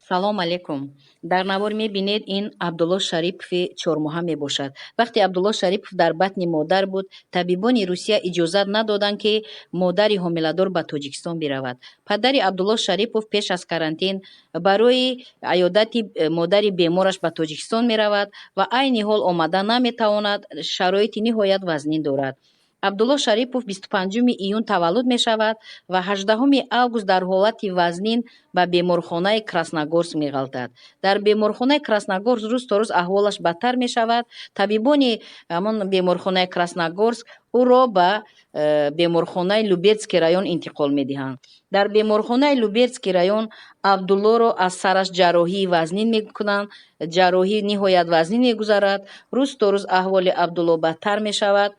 Салом алейкум. Дар навор мебинед, ин Абдулло Шарипови 4-моҳа мебошад. Вақте Абдулло Шарипов дар батни модар буд, табибони Русия иҷозат надоданд, ки модари ҳомиладор ба Тоҷикистон биравад. Падари Абдулло Шарипов пеш аз карантин барои аёдати модари бемораш ба Тоҷикистон меравад ва айни ҳол омада наметавонад, шароити ниҳоят вазнин дорад. Абдулло Шарипов 25 июн таваллуд мешавад ва 18 август дар ҳолати вазнин ба беморхонаи Красногорск меғалтад. Дар беморхонаи Красногорск рӯз то рӯз аҳволаш бадтар мешавад. Табибони ҳамон беморхонаи Красногорск ӯро ба беморхонаи Люберецкий район интиқол медиҳанд. Дар беморхонаи Люберецкий район Абдуллоро аз сараш ҷарроҳии вазнин мекунанд. Ҷарроҳӣ ниҳоят вазнин мегузарад. Рӯз то рӯз аҳволи Абдулло бадтар мешавад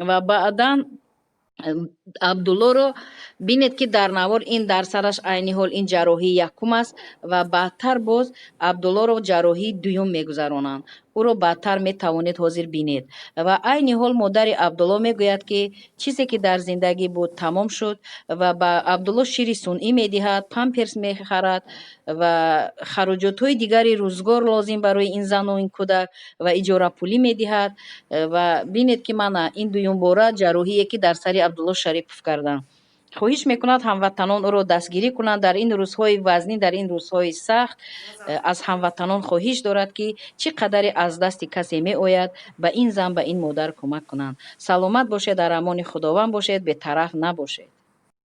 ва баъдан Абдуллоро бинед, ки дар навор ин дар сараш айни ҳол ин ҷарроҳии якум аст ва баъдтар боз Абдуллоро ҷарроҳии дуюм мегузаронанд. Ӯро баъдтар метавонед ҳозир бинед. Ва айни ҳол модари Абдулло мегӯяд, ки чизе ки дар зиндагӣ буд, тамом шуд ва ба Абдулло шири сунъӣ медиҳад, памперс мехарад ва хароҷотҳои дигари рӯзгор лозим барои ин зану ин кӯдак ва иҷорапулӣ медиҳад. Ва бинед, ки мана ин дуюмбора ҷарроҳие, ки дар сари Абдулло Шарипов карданд. Хоҳиш мекунад, ҳамватанон ӯро дастгирӣ кунанд дар ин рӯзҳои вазнин, дар ин рӯзҳои сахт. Аз ҳамватанон хоҳиш дорад, ки чӣ қадаре аз дасти касе меояд, ба ин зан, ба ин модар кӯмак кунанд. Саломат бошед, дар амони Худованд бошед, бетараф набошед.